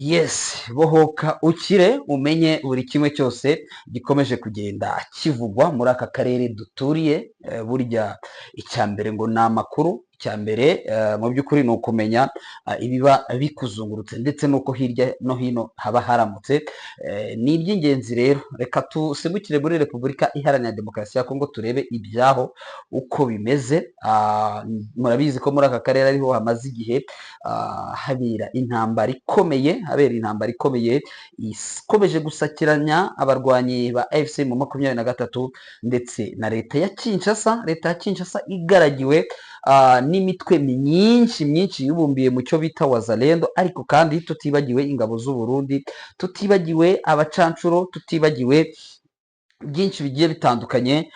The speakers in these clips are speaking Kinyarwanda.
Yes, bohoka ukire, umenye buri kimwe cyose gikomeje kugenda kivugwa muri aka karere duturiye. Burya icya mbere ngo ni amakuru. Icya mbere mu by'ukuri ni ukumenya ibiba bikuzungurutse ndetse n'uko hirya no hino haba haramutse. Ni iby'ingenzi rero. Reka tusimbukire muri Repubulika Iharanira Demokarasi ya Kongo, turebe ibyaho uko bimeze. Murabizi ko muri aka karere ariho hamaze igihe habera intambara ikomeye, habera intambara ikomeye ikomeje gusakiranya abarwanyi ba AFC mu 23 ndetse na leta ya Kinshasa. Leta ya Kinshasa igaragiwe n'imitwe myinshi myinshi yibumbiye mu cyo bita Wazalendo, ariko kandi tutibagiwe ingabo z'u Burundi, tutibagiwe abacancuro, tutibagiwe byinshi bigiye bitandukanye.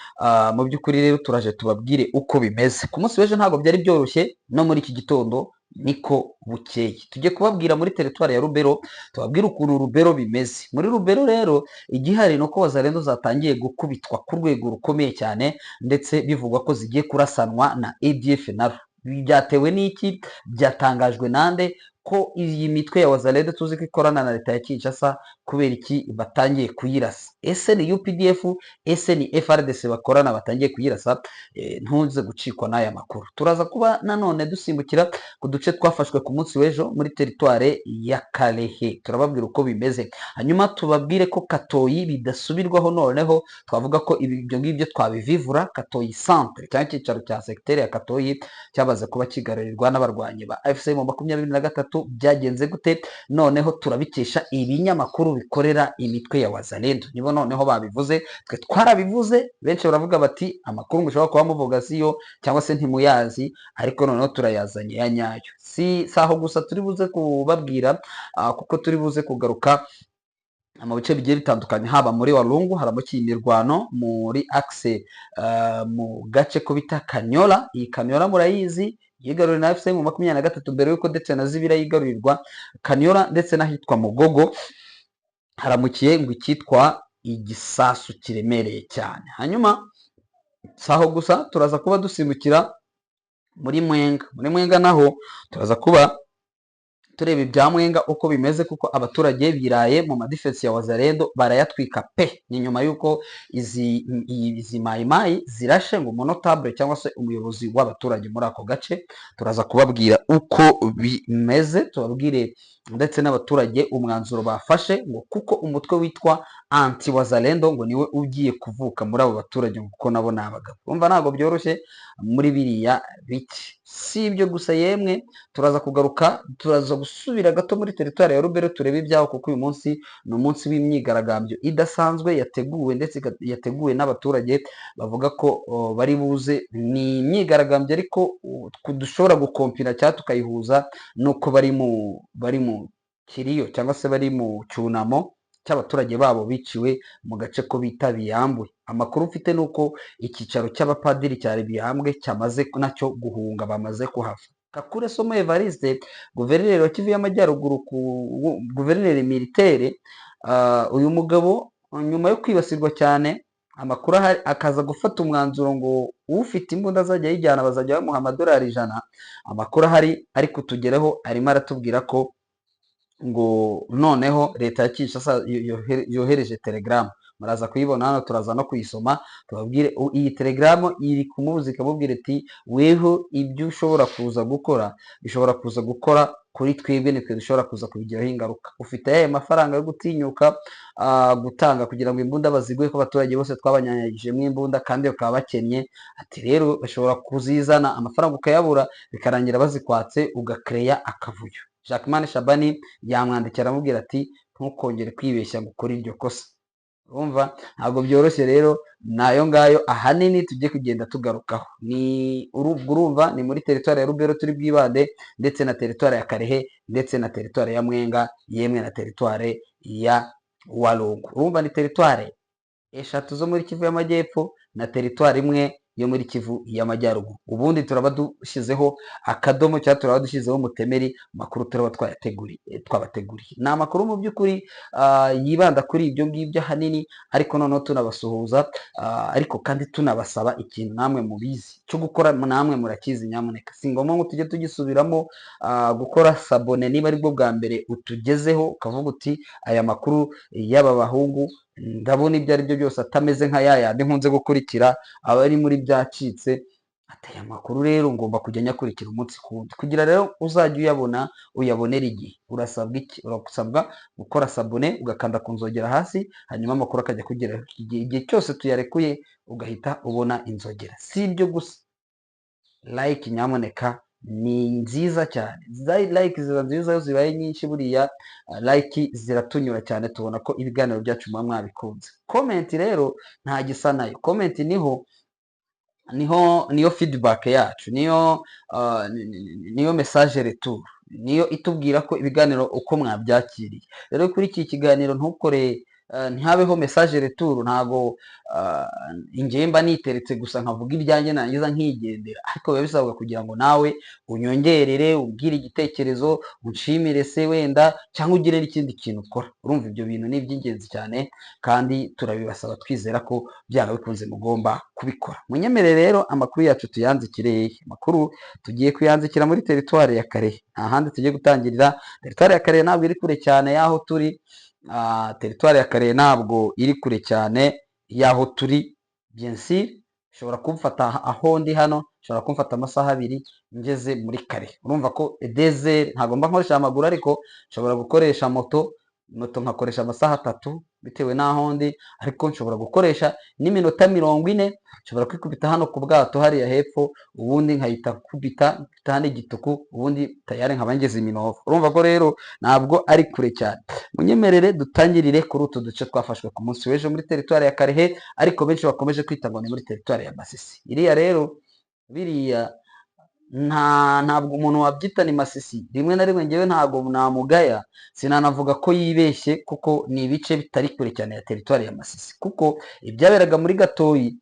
Mu by'ukuri rero turaje tubabwire uko bimeze. Ku munsi w'ejo ntabwo byari byoroshye, no muri iki gitondo niko bukeye. Tujye kubabwira muri teritwari ya Rubero, tubabwire ukuntu Rubero bimeze. Muri Rubero rero igihari ni uko Wazalendo zatangiye gukubitwa ku rwego rukomeye cyane, ndetse bivugwa ko zigiye kurasanwa na ADF nabo. Byatewe n'iki? Byatangajwe nande ko iyi mitwe ya Wazalendo tuzi ko ikorana na leta ya Kinshasa, kubera iki batangiye kuyirasa? Ese ni UPDF? Ese ni FARDC bakorana batangiye kuyirasa? Ntuze gucikwa n'aya makuru. Turaza kuba nanone dusimbukira ku duce twafashwe ku munsi w'ejo muri teritware ya Kalehe, turababwira uko bimeze. Hanyuma tubabwire ko Katoyi bidasubirwaho, noneho twavuga ko ibyo ngibyo twabivivura. Katoyi centre cyangwa icyicaro cya segiteri ya Katoyi cyamaze kuba kigarurirwa n'abarwanyi ba AFC mu 23. Byagenze gute? Noneho turabikesha ibinyamakuru bikorera imitwe ya Wazalendo, nibo noneho babivuze. Twe twarabivuze, benshi baravuga bati amakuru mushobora kuba muvuga siyo, cyangwa se ntimuyazi, ariko noneho turayazanye ya nyayo. Si aho gusa turi buze kubabwira, kuko turi buze kugaruka mu bice bigiye bitandukanye, haba muri Walungu haramukiye imirwano muri axe mu gace ko bita Kanyola. Iyi Kanyola murayizi, yigaruriwe na AFC mu 23 mbere y'uko ndetse na Zibira yigarurirwa. Kanyola ndetse n'ahitwa Mugogo haramukiye ngo icyitwa igisasu kiremereye cyane. Hanyuma si aho gusa, turaza kuba dusimbukira muri Mwenga. Muri Mwenga naho turaza kuba tureba ibya Mwenga uko bimeze, kuko abaturage biraye mu madifensi ya Wazalendo barayatwika pe. Ni nyuma y'uko izi mayimayi zirashe ngo umunotable cyangwa se umuyobozi w'abaturage muri ako gace. Turaza kubabwira uko bimeze, tubabwire ndetse n'abaturage umwanzuro bafashe, ngo kuko umutwe witwa anti Wazalendo ngo niwe ugiye kuvuka muri abo baturage, ngo kuko nabo ni abagabo. Urumva ntabwo byoroshye muri biriya bice. Si ibyo gusa yemwe, turaza kugaruka, turaza gusubira gato muri teritwari ya Rubero turebe ibyaho, kuko uyu munsi ni umunsi w'imyigaragambyo idasanzwe yateguwe, ndetse yateguwe n'abaturage bavuga ko bari buze. Ni imyigaragambyo ariko dushobora gukompira cyangwa tukayihuza n'uko bari mu kiriyo cyangwa se bari mu cyunamo cy'abaturage babo biciwe mu gace ko bita Biyambwe. Amakuru mfite ni uko icyicaro cy'abapadiri cya Biyambwe cyamaze nacyo guhunga, bamaze kuhava. Kakure Somo Evariste, guverineri wa Kivu y'Amajyaruguru, ku guverineri militaire, uyu mugabo nyuma yo kwibasirwa cyane, amakuru ahari, akaza gufata umwanzuro ngo ufite imbunda azajya ayijyana, bazajya bamuha amadolari 100. Amakuru ahari ari kutugeraho arimo aratubwira ko ngo noneho leta ya Kinshasa yohereje telegram. Muraza kuyibona hano, turaza no kuyisoma tubabwire. Iyi telegram iri kumubuza, ikamubwira iti weho ibyo ushobora kuza gukora bishobora kuza gukora kuri twebwe, nitwe dushobora kuza kubigiraho ingaruka. Ufite ayahe mafaranga yo gutinyuka gutanga kugira ngo imbunda baziguhe, ko abaturage bose twabanyanyagijemo imbunda kandi bakaba bakennye? Ati rero bashobora kuzizana, amafaranga ukayabura, bikarangira bazikwatse, ugakereya akavuyo. Jacquemain Shabani yamwandikira aramubwira ati ntukongere kwibeshya ngo ukore iryo kosa. Urumva ntabwo byoroshye rero. Nayo ngayo ahanini tujye kugenda tugarukaho ni urumva ni muri teritwari ya Rubero turi bwibande, ndetse na teritwari ya Karehe, ndetse na teritwari ya Mwenga, yemwe na teritwari ya Walungu. Urumva ni teritwari eshatu zo muri Kivu y'Amajyepfo na teritwari imwe yo muri Kivu y'Amajyaruguru. Ubundi turaba dushyizeho akadomo cyangwa turaba dushyizeho umutemeri, amakuru turaba twayateguriye, twabateguriye. Ni amakuru mu by'ukuri yibanda kuri ibyo ngibyo ahanini, ariko noneho tunabasuhuza, ariko kandi tunabasaba ikintu namwe mubizi cyo gukora, namwe murakizi, nyamuneka si ngombwa ngo tujye tugisubiramo, gukora s'abonner niba aribwo bwa mbere utugezeho, ukavuga uti aya makuru y'aba bahungu ndabona ibyo ari byo byose atameze nka ya yandi nkunze gukurikira aba ari muri byacitse, ati aya makuru rero ngomba kujya nyakurikira umunsi ku wundi. Kugira rero uzajya uyabona, uyabonera igihe, urasabwa iki? Urasabwa gukora s'abonner, ugakanda ku nzogera hasi, hanyuma amakuru akajya kugera igihe cyose tuyarekuye, ugahita ubona inzogera. Si ibyo gusa, like nyamuneka ni nziza cyane. Like ziba nziza iyo zibaye nyinshi. Buriya like ziratunyura cyane, tubona ko ibiganiro byacu muba mwabikunze. Comment rero nta gisa nayo. Comment niho niyo feedback yacu, niyo message retour, niyo itubwira ko ibiganiro uko mwabyakiriye. Rero kuri iki kiganiro ntukore, ntihabeho message retour, ntago njyewe mba niteretse gusa nkavuga ibyanjye narangiza nkigendera, ariko biba bisabwa kugira ngo nawe unyongerere, ubwire igitekerezo, unshimire se wenda, cyangwa ugire n'ikindi kintu ukora. Urumva ibyo bintu ni iby'ingenzi cyane kandi turabibasaba, twizera ko byanga bikunze mugomba kubikora. Munyemerere rero amakuru yacu tuyanzikire hehe? Amakuru tugiye kuyanzikira muri teritwari ya Kalehe, nta handi tugiye gutangirira. Teritwari ya Kalehe ntabwo iri kure cyane y'aho turi. Teritwari ya Kalehe ntabwo iri kure cyane y'aho turi. Bien sûr, ushobora kumfata aho ndi hano, ushobora kumfata amasaha 2 ngeze muri Kalehe. Urumva ko 2 heures ntabwo mba nkoresha amaguru, ariko nshobora gukoresha moto. Moto nkakoresha amasaha 3 bitewe n'aho ndi, ariko nshobora gukoresha n'iminota 40. Nshobora kwikubita hano ku bwato hariya hepfo, ubundi nkahita nkubita hano igituku, ubundi tayari nkaba ngeze i Minova. Urumva ko rero ntabwo ari kure cyane. Munyemerere dutangirire kuri utu duce twafashwe ku munsi w'ejo muri teritwari ya Kalehe, ariko benshi bakomeje kwita ngo ni muri teritwari ya Masisi. Iriya rero, biriya ntabwo umuntu wabyita ni Masisi. Rimwe na rimwe ngewe ntabwo namugaya, sinanavuga ko yibeshye, kuko ni ibice bitari kure cyane ya teritwari ya Masisi, kuko ibyaberaga muri Gatoyi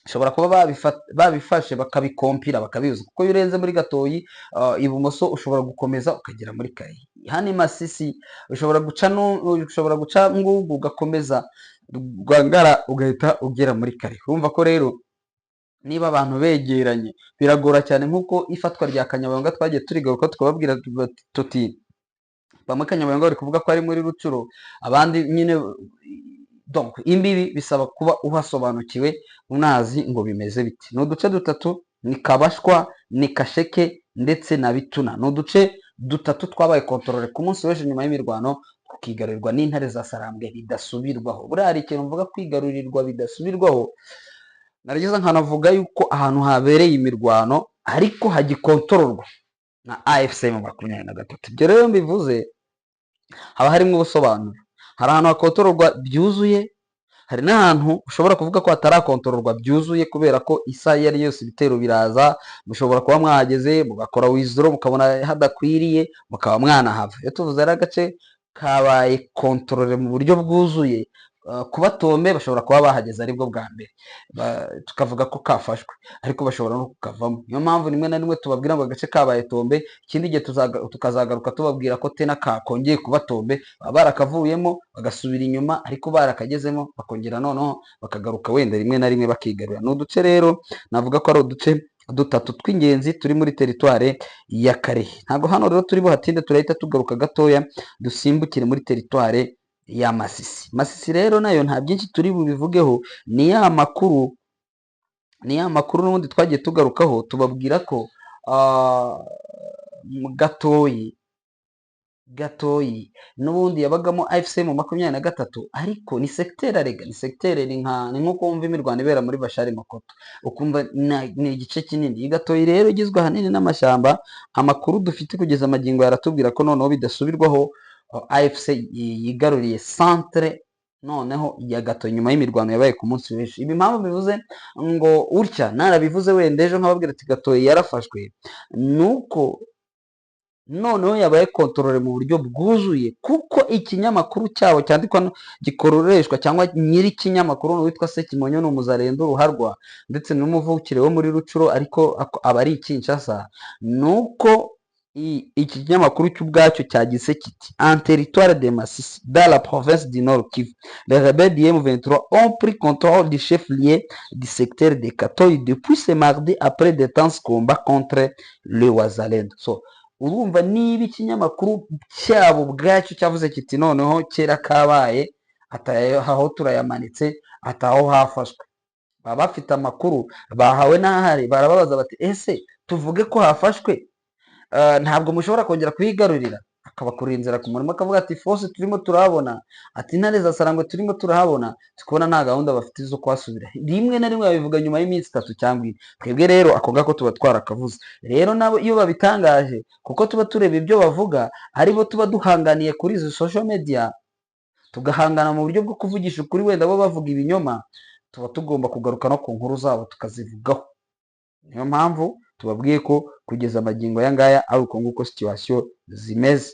bashobora kuba babifashe bakabikompira, bakabihuza, kuko iyo urenze muri Gatoyi ibumoso ushobora gukomeza ukagera muri Kalehe. Hano i Masisi ushobora guca no, ushobora guca Ngungu, ugakomeza Rwangara, ugahita ugera muri Kalehe. Urumva ko rero niba abantu begeranye biragora cyane, nk'uko ifatwa rya Kanyabayonga twagiye turigaruka, tukababwira tuti bamwe Kanyabayonga bari kuvuga ko ari muri Rutshuru, abandi nyine. Donc imbibi bisaba kuba uhasobanukiwe, unazi ngo bimeze biti. Ni uduce dutatu: ni Kabashwa, ni Kasheke ndetse na Bituna. Ni uduce dutatu twabaye contrôlé ku munsi w'ejo nyuma y'imirwano, tukigarurirwa n'intare za Sarambwe bidasubirwaho. Buriya hari ikintu mvuga kwigarurirwa bidasubirwaho, narageza nkanavuga yuko ahantu habereye imirwano ariko hagikontororwa na AFC M23. Ibyo rero mbivuze haba harimo ubusobanuro. Hari ahantu hakontororwa byuzuye, hari n'ahantu ushobora kuvuga ko hatarakontororwa byuzuye, kubera ko isaha iyo ari yose ibitero biraza. Mushobora kuba mwahageze, mugakora wizero, mukabona hadakwiriye, mukaba mwanahava. Iyo tuvuze ari agace kabaye contrôlé mu buryo bwuzuye, kuba tombé, bashobora kuba bahageze aribwo bwa mbere, tukavuga ko kafashwe, ariko bashobora no kukavamo. Niyo mpamvu rimwe na rimwe tubabwira ngo agace kabaye tombé, ikindi gihe tukazagaruka tubabwira ko tena kakongeye kuba tombé. Baba barakavuyemo bagasubira inyuma, ariko barakagezemo bakongera noneho bakagaruka, wenda rimwe na rimwe bakigarura. Ni uduce rero navuga ko ari uduce dutatu tw'ingenzi turi muri teritware ya Kalehe. Ntabwo hano rero turi buhatinde, turahita tugaruka gatoya dusimbukire muri teritware ya Masisi. Masisi rero nayo nta byinshi turi bubivugeho, ni ya makuru n'ubundi twagiye tugarukaho, tubabwira ko mu Gatoyi n'ubundi yabagamo AFC M23, ariko ni secteur arega ni secteur, ni nk'uko wumva imirwano ibera muri Bashari Makoto, ukumva ni igice kinini. Iyi Gatoyi rero igizwe ahanini n'amashyamba. Amakuru dufite kugeza amagingo yaratubwira ko noneho bidasubirwaho AFC yigaruriye centre noneho ya Gatoyi nyuma y'imirwano yabaye ku munsi w'ejo. Ibi impamvu bivuze ngo utya, narabivuze wenda ejo nkababwira ati Gatoyi yarafashwe, nuko Noneho yabaye contrôlé mu buryo bwuzuye, kuko ikinyamakuru cyabo cyandikwa gikoreshwa cyangwa nyiri ikinyamakuru witwa Sekimonyo ni umuzarendo ruharwa ndetse n'umuvukire wo muri Rucuro, ariko aba ari i Kinshasa. Ni uko iki kinyamakuru cy'ubwacyo cyagize kiti: "En territoire de Masisi, dans la province du Nord Kivu, les rebelles du M23 ont pris contrôle du chef-lieu du secteur de Katoyi depuis ce mardi après d'intenses combats contre le Wazalendo." So urumva niba ikinyamakuru cyabo ubwacyo cyavuze kiti noneho kera kabaye, ataho turayamanitse, ataho hafashwe, baba bafite amakuru bahawe n'ahari. Barababaza bati: "Ese tuvuge ko hafashwe? Ntabwo mushobora kongera kuhigarurira?" Akabakurira inzira ku murimo, akavuga ati: "Force turimo turahabona," ati: "Intare za Sarangwe turimo turahabona, tukabona nta gahunda bafite zo kuhasubira." Rimwe na rimwe babivuga nyuma y'iminsi 3 cyangwa 4. Twebwe rero ako ngako tuba twarakavuze. Rero nabo iyo babitangaje, kuko tuba tureba ibyo bavuga, aribo tuba duhanganiye kuri izi social media, tugahangana mu buryo bwo kuvugisha ukuri, wenda bo bavuga ibinyoma, tuba tugomba kugaruka no ku nkuru zabo tukazivugaho. Niyo mpamvu tubabwiye ko kugeza amagingo aya ngaya ari uko nguko situation zimeze.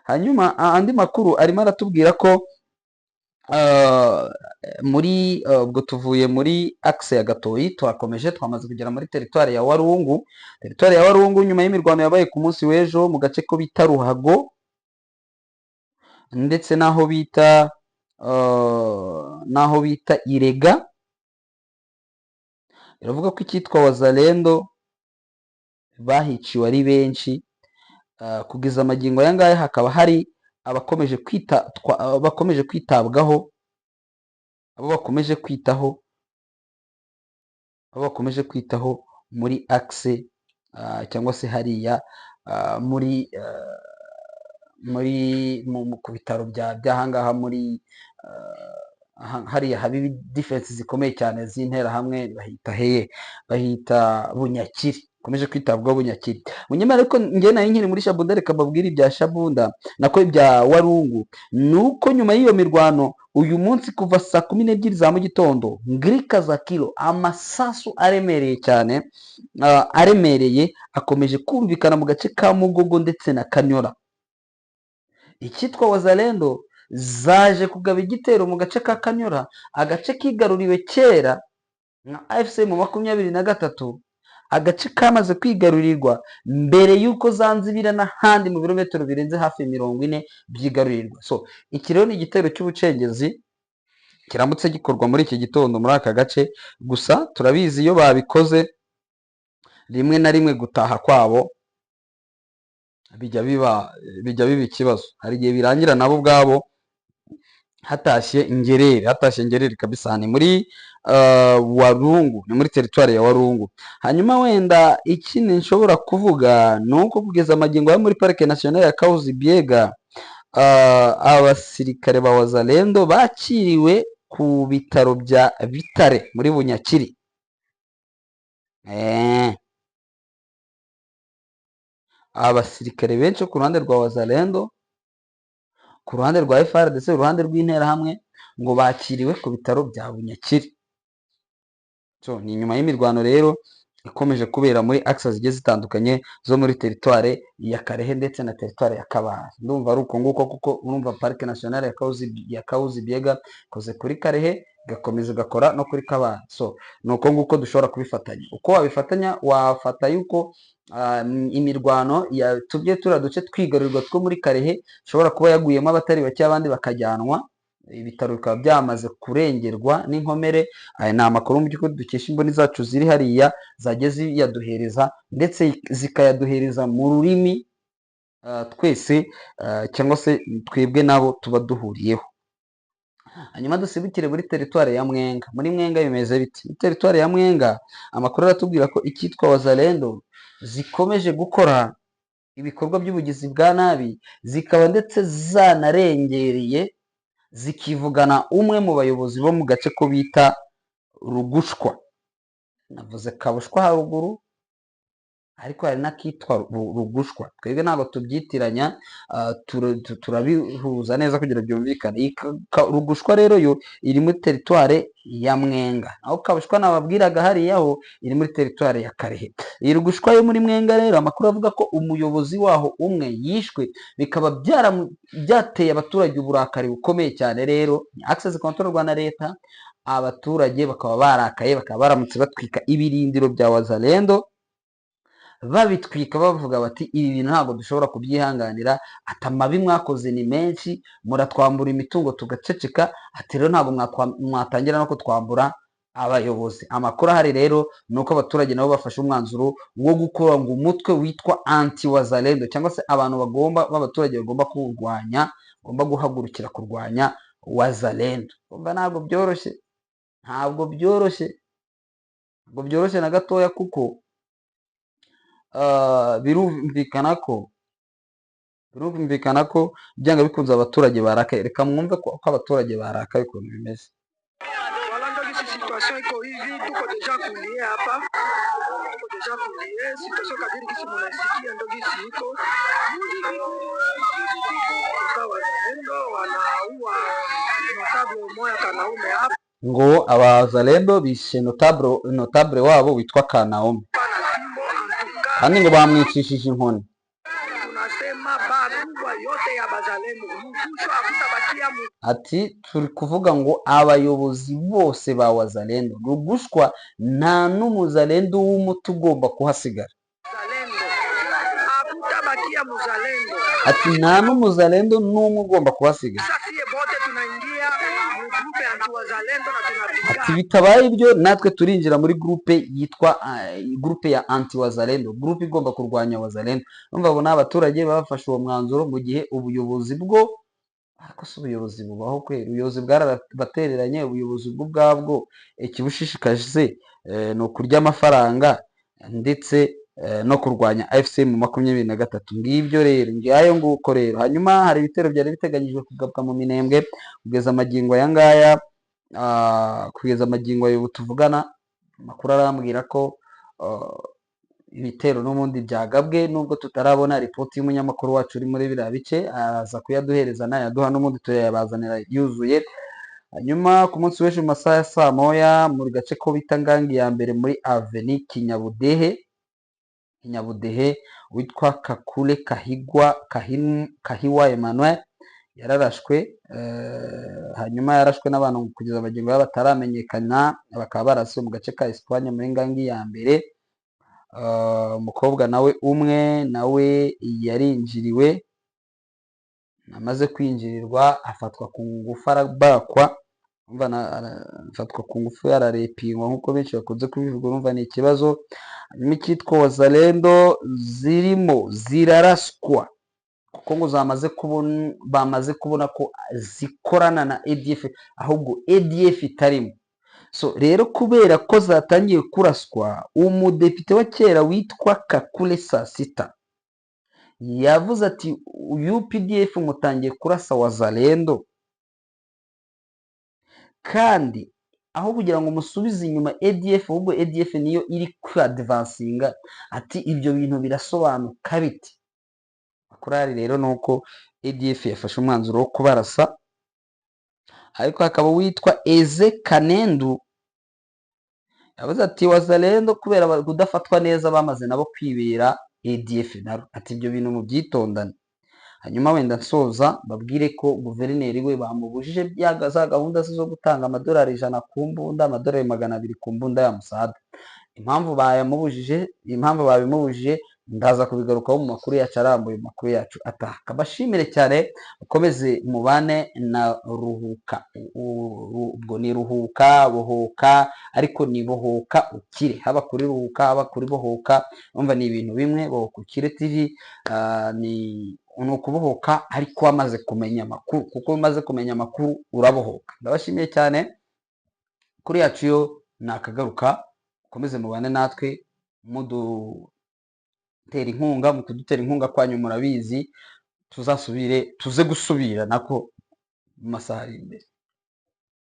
Hanyuma andi makuru arimo aratubwira ko muri ubwo tuvuye muri axe ya Gatoyi, twakomeje, twamaze kugera muri teritwari ya Warungu. Teritwari ya Warungu, nyuma y'imirwano yabaye ku munsi w'ejo mu gace ko bita Ruhago ndetse n'aho bita Irega, biravuga ko icyitwa Wazalendo bahiciwe ari benshi. Kugeza amagingo aya ngaya hakaba hari abakomeje kwita bakomeje kwitabwaho, abo bakomeje kwitaho, abo bakomeje kwitaho muri axe cyangwa se hariya muri ku bitaro bya by'ahangaha muri hariya haba defense zikomeye cyane z'interahamwe. Bahita heye? Bahita Bunyakiri. Komeje kwitabwaho Bunyakiri. Munyamara ariko njye nari nkiri muri Shabunda, reka mbabwire ibya Shabunda, nako ibya Warungu. Ni uko nyuma y'iyo mirwano, uyu munsi kuva saa 12 za mu gitondo, ngirika za kilo amasasu aremereye cyane, aremereye akomeje kumvikana mu gace ka Mugogo ndetse na Kanyora. Icyitwa Wazalendo zaje kugaba igitero mu gace ka Kanyora, agace kigaruriwe kera nka AFC mu 23, agace kamaze kwigarurirwa mbere y'uko Zanzibira n'ahandi mu birometero birenze hafi 40 byigarurirwa. So iki rero ni igitero cy'ubucengezi kiramutse gikorwa muri iki gitondo muri aka gace. Gusa turabizi, iyo babikoze rimwe na rimwe gutaha kwabo bijya biba ikibazo. Hari igihe birangira nabo ubwabo hatashye ngerere, hatashye ngerere kabisa. Ni muri Warungu, ni muri teritwari ya Warungu. Hanyuma wenda ikindi nshobora kuvuga ni uko kugeza amagingo yo muri Parike Nationale ya Kahuzi Biega, abasirikare ba Wazalendo bakiriwe ku bitaro bya Bitare muri Bunyakiri. Abasirikare benshi ku ruhande rwa Wazalendo, ku ruhande rwa FARDC, uruhande rw'interahamwe, ngo bakiriwe ku bitaro bya Bunyakiri. So ni nyuma y'imirwano rero ikomeje kubera muri axe zigiye zitandukanye zo muri teritware ya Karehe ndetse na teritware ya Kabare. Ndumva ari uko nguko, kuko urumva Parike Nationale ya Kahuzi Biega ikoze kuri Karehe, igakomeza igakora no kuri Kabare. So ni uko nguko dushobora kubifatanya. Uko wabifatanya, wafata yuko imirwano yatumye turiya duce twigarurirwa two muri Karehe ishobora kuba yaguyemo abatari bake, abandi bakajyanwa ibitaro bikaba byamaze kurengerwa n'inkomere. Aya ni amakuru mu by'ukuri dukesha imboni zacu ziri hariya, zagiye ziyaduhereza ndetse zikayaduhereza mu rurimi twese cyangwa se twebwe nabo tuba duhuriyeho. Hanyuma dusibukire muri teritwari ya Mwenga. Muri Mwenga bimeze biti? Muri teritwari ya Mwenga amakuru aratubwira ko icyitwa Wazalendo zikomeje gukora ibikorwa by'ubugizi bwa nabi, zikaba ndetse zanarengereye zikivugana umwe mu bayobozi bo mu gace ko bita Rugushwa. Navuze Kabushwa haruguru. Ariko hari n'akitwa Rugushwa. Twebwe ntabwo tubyitiranya, turabihuza neza kugira byumvikane. Iyi Rugushwa rero yo iri muri teritware ya Mwenga, naho Kabushwa nababwiraga hariya ho iri muri teritware ya Karehe. Iyi Rugushwa yo muri Mwenga rero, amakuru avuga ko umuyobozi waho umwe yishwe, bikaba byateye abaturage uburakari bukomeye cyane. Rero ni access control na leta, abaturage bakaba barakaye, bakaba baramutse batwika ibirindiro bya Wazalendo, babitwika bavuga bati: "Ibi bintu ntabwo dushobora kubyihanganira." Ati: "Amabi mwakoze ni menshi, muratwambura imitungo tugaceceka." Ati: "Rero ntabwo mwatangira no kutwambura abayobozi." Amakuru ahari rero ni uko abaturage nabo bafashe umwanzuro wo gukora ngo umutwe witwa anti Wazalendo, cyangwa se abantu bagomba b'abaturage bagomba kuwurwanya, bagomba guhagurukira kurwanya Wazalendo. Urumva ntabwo byoroshye, ntabwo byoroshye, ntabwo byoroshye na gatoya, kuko birumvikana ko byanga bikunze abaturage barakaye. Reka mwumve ko abaturage barakaye ukuntu bimeze. Voilà, ndio gisi situation iko hivi, tuko déjà kulie hapa, tuko déjà kulie situation kadiri gisi munasikia, ndio gisi iko kwa wazalendo wanaua notable moya Kanaume hapa. Ngo abazalendo bishe notable wabo witwa Kanaome, na fimbo antuka. Kandi ngo bamwicishije inkoni. Tunasema bakubwa yote ya bazalendo mkusho akutabakia mu Ati: "Turi kuvuga ngo abayobozi bose ba Wazalendo, Rugushwa nta n'umuzalendo w'umuti ugomba kuhasigara." Muzalendo akutabakia muzalendo. Ati: "Nta n'umuzalendo n'umwe ugomba kuhasigara." Sasa sie bote tunaingia mu groupe anti wazalendo na Ati: tunapigana. "Bitabaye ibyo, natwe turinjira muri groupe yitwa groupe ya anti Wazalendo, groupe igomba kurwanya Wazalendo." Urumva abo ni abaturage bafashe uwo mwanzuro, mu gihe ubuyobozi bwo, ariko si ubuyobozi bubaho kweri, ubuyobozi bwarabatereranye. Ubuyobozi bwo ubwabwo ikibushishikaje ni ukurya amafaranga ndetse no kurwanya AFC M23. Ngibyo rero, ngayo nguko rero. Hanyuma hari ibitero byari biteganyijwe kugabwa mu Minembwe. Kugeza amagingo aya ngaya, kugeza amagingo aya ubu tuvugana, amakuru arambwira ko ibitero n'ubundi byagabwe, nubwo tutarabona ripoti y'umunyamakuru wacu uri muri biriya bice. Araza kuyaduhereza, nayaduha n'ubundi turayabazanira yuzuye. Hanyuma ku munsi w'ejo mu masaha ya saa moya, mu gace ko bita Ngangi ya mbere muri avenue Kinyabudehe, Kinyabudehe, witwa Kakule Kahigwa Kahiwa Emmanuel yararashwe. Hanyuma yarashwe n'abantu kugeza magingo yabo bataramenyekana, bakaba barasiwe mu gace ka Espagne muri Ngangi ya mbere. Umukobwa nawe umwe nawe yarinjiriwe, amaze kwinjirirwa afatwa ku ngufu, arabakwa. Urumva afatwa ku ngufu, yararepingwa nk'uko benshi bakunze kubivuga. Urumva ni ikibazo. Hanyuma icyitwa Wazalendo zirimo ziraraswa kuko ngo zamaze kubona, bamaze kubona ko zikorana na ADF, ahubwo ADF itarimo. So rero kubera ko zatangiye kuraswa, umudepite wa kera witwa Kakule Sasita yavuze ati: "UPDF mutangiye kurasa Wazalendo, kandi aho kugira ngo musubize inyuma ADF, ahubwo ADF niyo iri kwadvansinga." Ati: "Ibyo bintu birasobanuka biti?" Amakuru rero ni uko ADF yafashe umwanzuro wo kubarasa, ariko hakaba uwitwa Eze Kanendu yavuze ati: "Wazalendo kubera kudafatwa neza bamaze nabo kwibera ADF naro." Ati: "Ibyo bintu mubyitondane." Hanyuma wenda nsoza babwire ko guverineri we bamubujije za gahunda ze zo gutanga amadolari 100 ku mbunda, amadolari 200 ku mbunda ya musada. Impamvu bayamubujije, impamvu babimubujije, ndaza kubigarukaho mu makuru yacu arambuye, mu makuru yacu ataha. Kabashimire cyane, mukomeze mubane na Ruhuka. Ubwo ni Ruhuka, Bohoka, ariko ni Bohoka Ukire. Haba kuri Ruhuka, haba kuri Bohoka, umva ni ibintu bimwe. Bohoka Ukire TV ni ukubohoka ariko wamaze kumenya amakuru, kuko umaze kumenya amakuru urabohoka. Ndabashimiye cyane, kuri yacu yo nakagaruka. Mukomeze mubane natwe mudutera inkunga. Mu kudutera inkunga kwanyu murabizi, tuzasubire, tuze gusubira nako mu masaha ari imbere.